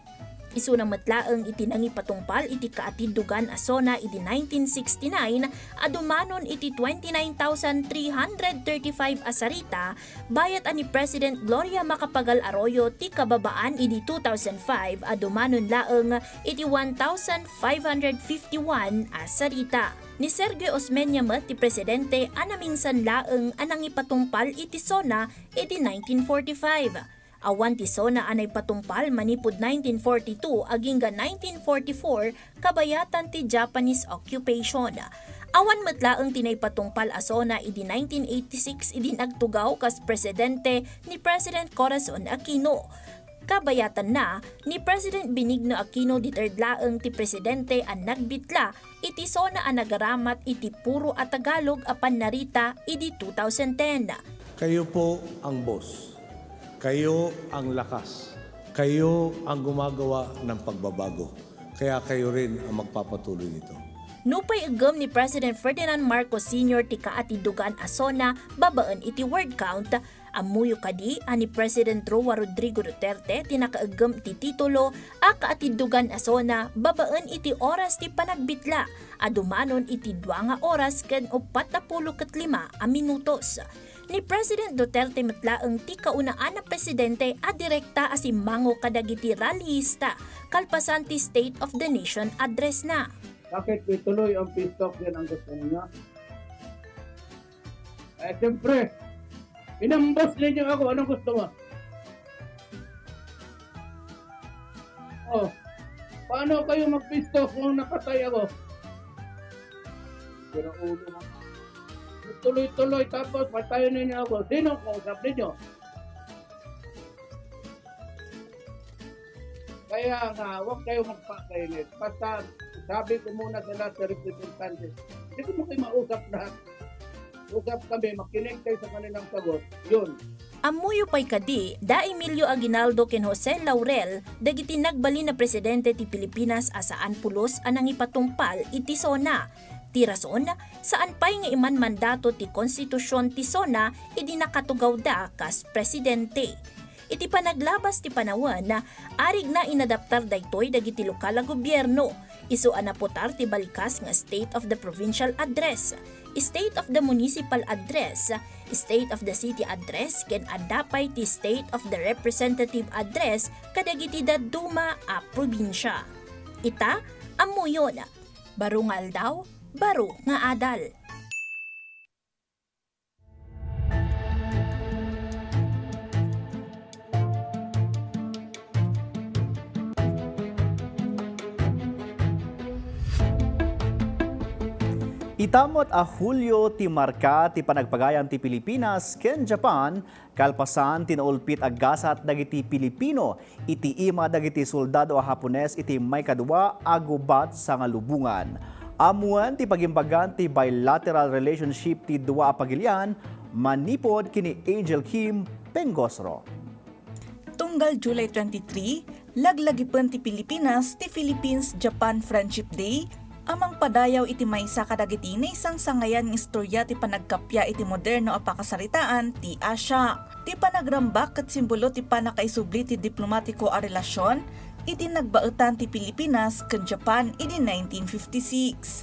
Isuna met laeng iti nangipatungpal iti kaatiddogan a SONA idi nineteen sixty-nine a dumanon iti twenty-nine thousand three hundred thirty-five a sarita, bayat a ni President Gloria Macapagal Arroyo ti kababaan idi two thousand five a dumanon laeng iti one thousand five hundred fifty-one a sarita. Ni Sergio Osmeña met ti presidente a namingsan laeng a nangipatungpal iti SONA idi nineteen forty-five. Awan ti SONA a naipatungpal manipud nineteen forty-two agingga nineteen forty-four kabayatan ti Japanese occupation. Awan met laeng ti naipatungpal a SONA idi nineteen eighty-six idi nagtugaw kas presidente ni President Corazon Aquino. Kabayatanna, ni President Benigno Aquino the third laeng ti presidente a nagbitla iti SONA a nagaramat iti puro a Tagalog a pannarita idi two thousand ten. Kayo po ang boss. Kayo ang lakas. Kayo ang gumagawa ng pagbabago, kaya kayo rin ang magpapatuloy nito. Nupay iggem ni President Ferdinand Marcos Senior ti kaatiddugan a SONA babaen iti word count, ammoyo kadi a ni President Roa Rodrigo Duterte ti nakaiggem ti titulo a kaatiddugan a SONA babaen iti oras ti panagbitla a dumanon iti dua nga oras ken uppat a pulo ket lima a minutos. Ni President Duterte met laeng ti kaunaan a presidente a direkta a simmango kadagiti rallyista kalpasan ti State of the Nation Address na. Bakit ituloy ang peace talk yan ang gusto niya? Eh, siyempre, inambos ninyo ako. Anong gusto mo? Oh, paano kayo magpisto kung napatay ako? Pero ulo na. Tuloy-tuloy tapos patayon ninyo ako. Sino ang kausap ninyo? Kaya nga, huwag kayo magpakainit. Basta sabi ko muna sa lahat sa representante, hindi ko mo kayo mausap lahat. Usap kami, makinig kayo sa kanilang sagot. Yun. Ammoyo pay kadi, da Emilio Aguinaldo ken Jose Laurel, dagiti nagbalin a presidente ti Pilipinas a saan pulos a nangipatungpal iti SONA. Ti rason, saan pay nga imanmandato ti konstitusion ti SONA idi nakatugawda kas presidente. Iti panaglabas ti panawen, arigna inadaptar daytoy dagiti lokal a gobierno, isu a naputar ti balikas nga State of the Provincial Address, State of the Municipal Address, State of the City Address ken adda pay ti State of the Representative Address kadagiti dadduma a probinsia. Ita, ammoyon, baro nga aldaw, baro nga adal. Ita met a Hulio ti marka ti panagpagayam ti Pilipinas ken Japan kalpasan ti naulpit a gasat dagiti Pilipino iti ima dagiti soldado a Hapones iti maikadua a gubat sangalubongan. Ammoen ti pagimbagan ti bilateral relationship ti dua a pagilian manipud ken ni Angel Kim Pengosro. Tunggal July twenty-three, laglagipen ti Pilipinas ti Philippines-Japan Friendship Day a mangpadayaw iti maysa kadagiti naisangsangayan nga istorya ti panagkappia iti moderno a pakasaritaan ti Asia. Ti panagrambak ket simbolo ti pannakaisubli ti diplomatiko a relasion iti nagbaetan ti Pilipinas ken Japan idi nineteen fifty-six.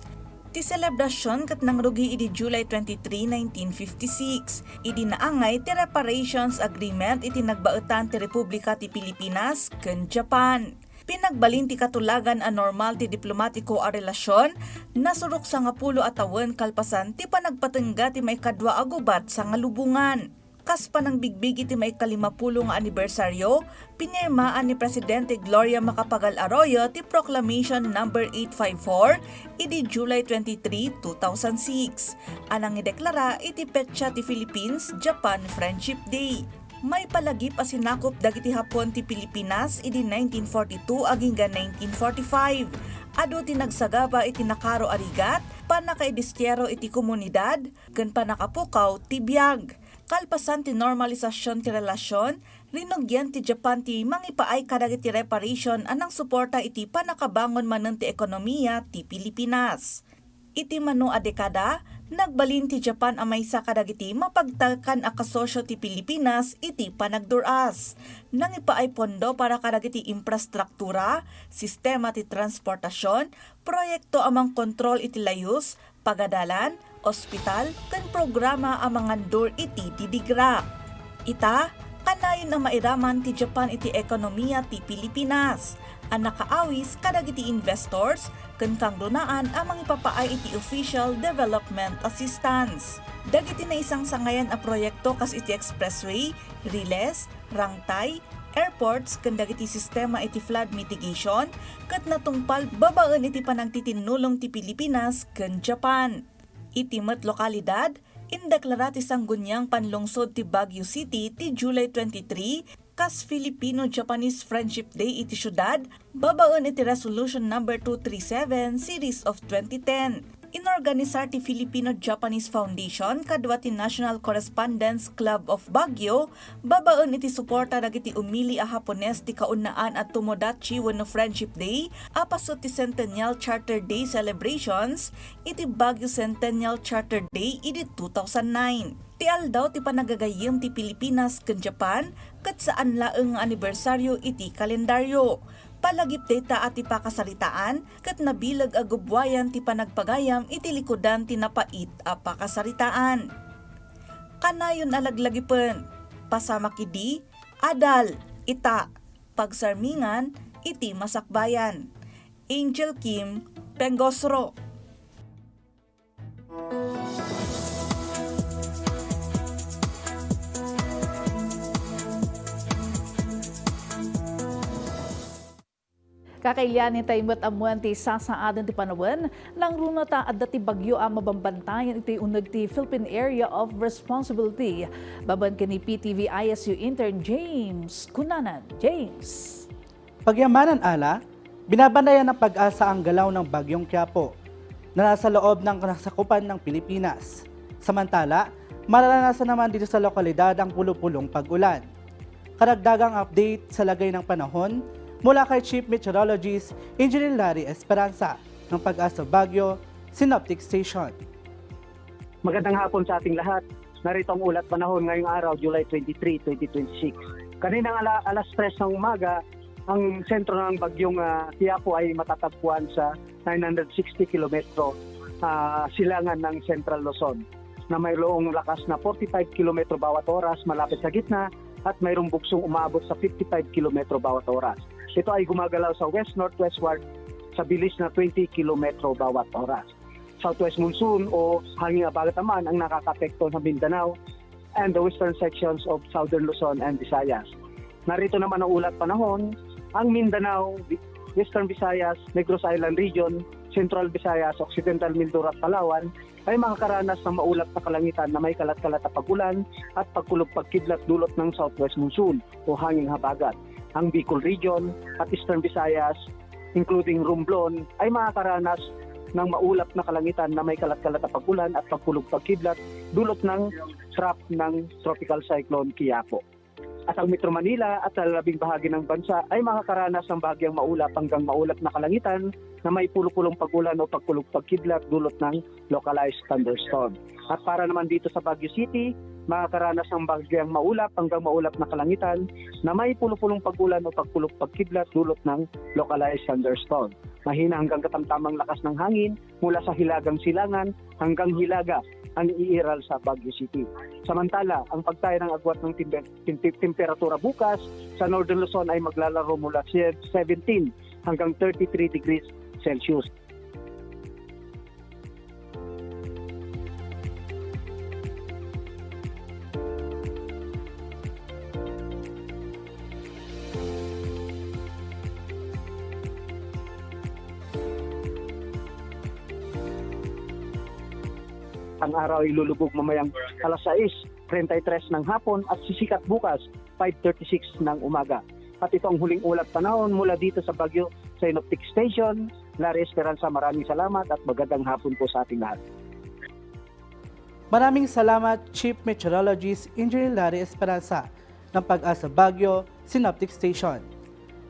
Ti selebrasion ket nangrugi idi July twenty-three, nineteen fifty-six, idi naangay ti Reparations Agreement iti nagbaetan ti Republika ti Pilipinas ken Japan. Pinagbalin ti katulagan a normal ti diplomatiko a relasion, nasurok sangapulo a tawen kalpasan ti panagpatengga ti maikadua a gubat sangalubongan. Kas panangbigbig iti maikalimapulo nga anibersaryo, pinirmaan ni Presidente Gloria Macapagal Arroyo ti Proclamation Number eight five four idi July twenty-three, two thousand six, a nangideklara iti petsa ti Philippines-Japan Friendship Day. Maipalagip a sinakop dagiti Hapon ti Pilipinas idi nineteen forty-two agingga nineteen forty-five. Adu ti nagsagaba iti nakaro a rigat, pannakaidistiyero iti komunidad, ken pannakapukaw ti biag. Kalpasan ti normalisasion ti relasion, rinugian ti Japan ti mangipaay kadagiti reparation a nangsuporta iti pannakabangon manen ti ekonomiya ti Pilipinas. Iti mano a dekada, nagbalin ti Japan a maysa kadagiti mapagtalkan a kasosio ti Pilipinas iti panagdur-as. Nangipaay pondo para kadagiti infrastruktura, sistema ti transportasion, proyekto a mangkontrol iti layus, pagadalan, ospital, ken programa a mangandur iti didigra. Ita, kanayon a mairaman ti Japan iti ekonomiya ti Pilipinas, a nakaawis kadagiti investors ken kangrunaan a mangipapaay iti official development assistance. Dagiti naisangsangayan a proyekto kas iti expressway, riles, rangtay, airports, ken dagiti sistema iti flood mitigation ket natungpal babaen iti panagtitinnulong ti Pilipinas ken Japan. Iti met lokalidad, indeklara ti Sangguniang Panlungsod ti Baguio City ti July twenty-three kas Filipino-Japanese Friendship Day iti siudad babaen iti Resolution Number two three seven Series of twenty ten. Inorganisar ti Filipino-Japanese Foundation kadua ti National Correspondents Club of Baguio babaen iti suporta dagiti umili a Hapones ti kaunaan a Tomodachi wenno Friendship Day a paset ti Centennial Charter Day celebrations iti Baguio Centennial Charter Day idi two thousand nine. Ti aldaw ti panagagayyem ti Pilipinas ken Japan ket saan laeng nga anibersaryo iti kalendaryo. Palagip dayta a ti pakasaritaan ket nabileg a gubbuayan ti panagpagayam iti likudan ti napait a pakasaritaan. Kanayon a laglagipen, pasamak idi, adal, ita, pagsarmingan iti masakbayan. Angel Kim, Pengosro. Kakailian itay met ammoen ti sasaaden ti panawen, nangruna ta adda ti bagyo a mabambantayan iti uneg ti Philippine Area of Responsibility. Babaen ken ni P T V I S U intern James Cunanan. James. Pagyamanan ala, binabantayan ng PAGASA ang galaw ng Bagyong Quiapo na nasa loob ng kasakupan ng Pilipinas. Samantala, mararanasan naman dito sa lokalidad ang pulupulong pag-ulan. Karagdagang update sa lagay ng panahon mula kay Chief Meteorologist Engineer Larry Esperanza ng PAGASA Baguio Synoptic Station. Magandang hapon sa ating lahat. Narito ang ulat panahon ngayong araw, July twenty-three, twenty twenty-six. Kaninang ala-, alas tres ng umaga, ang sentro ng bagyong, ah, Quiapo ay matatagpuan sa nine hundred sixty kilometro, ah, silangan ng Central Luzon na mayroong lakas na forty-five kilometro bawat oras malapit sa gitna at mayroong buksong umaabot sa fifty-five kilometro bawat oras. Ito ay gumagalaw sa west-northwestward sa bilis na twenty kilometro bawat oras. Southwest monsoon o hangin habagat naman ang nakakaapekto sa Mindanao and the western sections of southern Luzon and Visayas. Narito naman ang ulat panahon, ang Mindanao, Western Visayas, Negros Island Region, Central Visayas, Occidental Mindoro at Palawan ay makakaranas ng maulap na kalangitan na may kalat-kalat na pag-ulan at pagkulog-pagkidlat dulot ng southwest monsoon o hanging habagat. Ang Bicol Region at Eastern Visayas, including Romblon, ay makakaranas ng maulap na kalangitan na may kalat-kalat na pag-ulan at pagkulog-pagkidlat dulot ng trough ng Tropical Cyclone Quiapo. At ang Metro Manila at sa labing bahagi ng bansa ay makakaranas ng bahagyang maulap hanggang maulap na kalangitan na may pulupulong pag-ulan o pagkulog-pagkidlat dulot ng localized thunderstorm. At para naman dito sa Baguio City, makakaranas ng bahagyang maulap hanggang maulap na kalangitan na may pulupulong pag-ulan o pagkulog-pagkidlat dulot ng localized thunderstorm. Mahina hanggang katamtamang lakas ng hangin mula sa hilagang silangan hanggang hilaga ang iiral sa Baguio City. Samantala, ang pagtayo ng agwat ng timber-, tim-, tim-, temperatura bukas sa Northern Luzon ay maglalaro mula seventeen hanggang thirty-three degrees Celsius. Ang araw ay lulubog mamayang alas sais treinta y tres ng hapon at sisikat bukas five thirty-six ng umaga. At ito ang huling ulat panahon mula dito sa Baguio Synoptic Station. Larry Esperanza, maraming salamat at magandang hapon po sa ating lahat. Maraming salamat, Chief Meteorologist Engineer Larry Esperanza ng PAGASA Baguio Synoptic Station.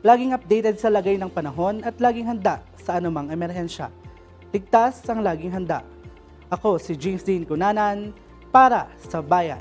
Laging updated sa lagay ng panahon at laging handa sa anumang emerhensya. Ligtas ang laging handa. Ako si James Dean Cunanan para sa Bayan.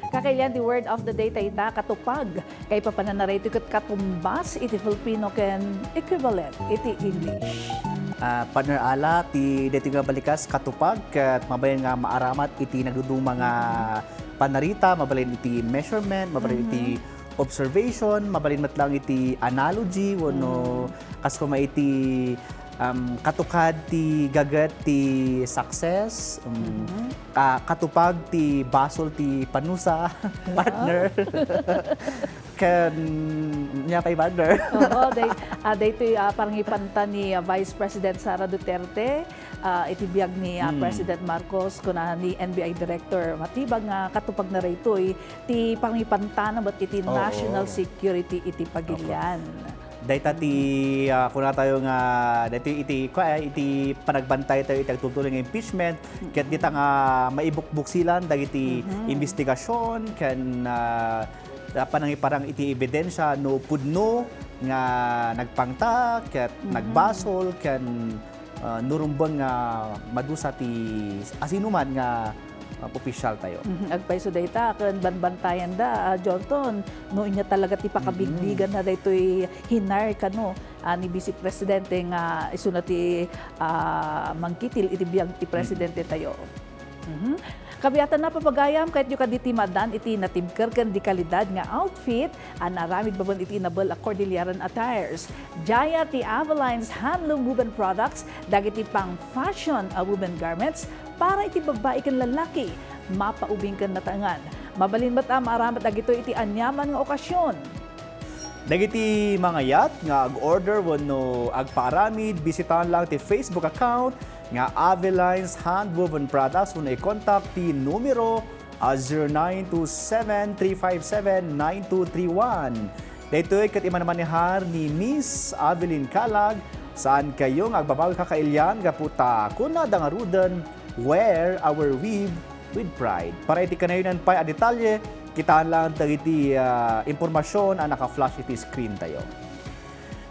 Kakailian ti word of the day ta ita, katupag. Kaipapananaraytoy ket katumbas iti Filipino ken equivalent iti English. Ah, partner Ala, ti daytoy nga balikas, katupag, ket mabain nga maaramat iti nagduduma nga panarita, mabalin iti measurement, mabalin iti Mhm. observation, mabalin met lang iti analogy, wenno Mm. kas koma iti, um, katukad ti gaget ti success, um, Mhm. ka-, katupag ti basol ti panusa, Yeah. partner. Ken, nia pay, partner. Oo, day, ah, daytoy, ah, parangipanta ni, ah, Vice President Sara Duterte, ah, iti biag ni, ah, Hmm. President Marcos, kuna ni N B I Director Matibag nga katupagna daytoy ti parangipantana met iti Oo. National Security iti pagilian. Dayta ti, ah, kuna tayo nga, dayta iti, kua, iti panagbantay tayo iti agtultuloy nga impeachment, ket dita nga maibukbuksilan dagiti Mhm. Investigasyon, ken, ah, panangiparang iti ebidensya no pudno nga nagpangta, ket Mhm. nagbasol, ken, ah, no rumbeng nga madusa ti asinuman nga, ah, opisyal tayo. Mhm, agpayso dayta, ken banbantayanda, ah, Jorton, no inya talaga ti pakabigbigan Mhm. na daytoy hinar kano, ah, ni Vice Presidente nga isuna ti, ah, mangkitil iti biag ti Mhm. Presidente tayo. Mhm. Kabiatan na, papagayam, kayatyo kadi ti madan iti natibker ken di kalidad nga outfit a naaramid babaen iti inabel a Cordilleran attires. Diay ti Aveline's Handloom Woven Products, dagiti pang-fashion a woven garments para iti babbai ken lallaki, mapaubing ken nataengan. Mabalin met a maaramid dagitoy iti aniaman nga okasyon. Dagiti mangayat nga ag-order wenno agpaaramid, bisitaen lang ti Facebook account nga Aveline's Handwoven Products wenno i-contact ti numero a zero nine two seven three five seven nine two three one. Daytoy ket imanmanehar ni Miss Avelin Calag, saan kayo nga agbabaga kakailian gapu ta kunada ngaruden, "Wear our weave with pride." Para iti kanayonan pay a detalye, kitaan lang dagiti, ah, impormasyon a naka-flash iti screen tayo.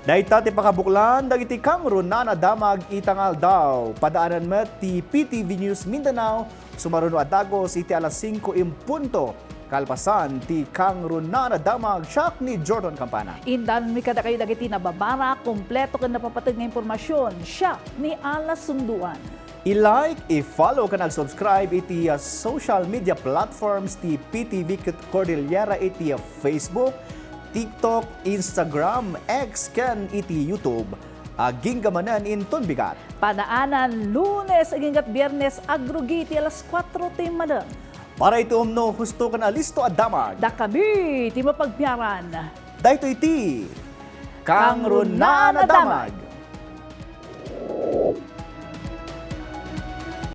Dayta ti pakabuklan dagiti kangrunaan a damag ita nga aldaw. Padaanan met ti P T V News Mindanao, sumaruno a dagus iti alas singko en punto. Kalpasan ti kangrunaan a damag, siak ni Jordan Campana. Indanonmi kadakayo dagiti nababara, kompleto ken napapateg nga impormasyon, siak ni Ala Sunduan. I-like, i-follow ken ag-subscribe iti, ah, social media platforms ti P T V ket Cordillera iti, ah, Facebook, TikTok, Instagram, X, ken iti YouTube. Agingga manen inton bigat. Padaanan, Lunes agingga Biernes, agrugi iti alas kuatro ti malem. Para iti umno, husto ken alisto a damag. Dakami ti mapagbiaran. Daytoy ti Kangrunaan a Damag.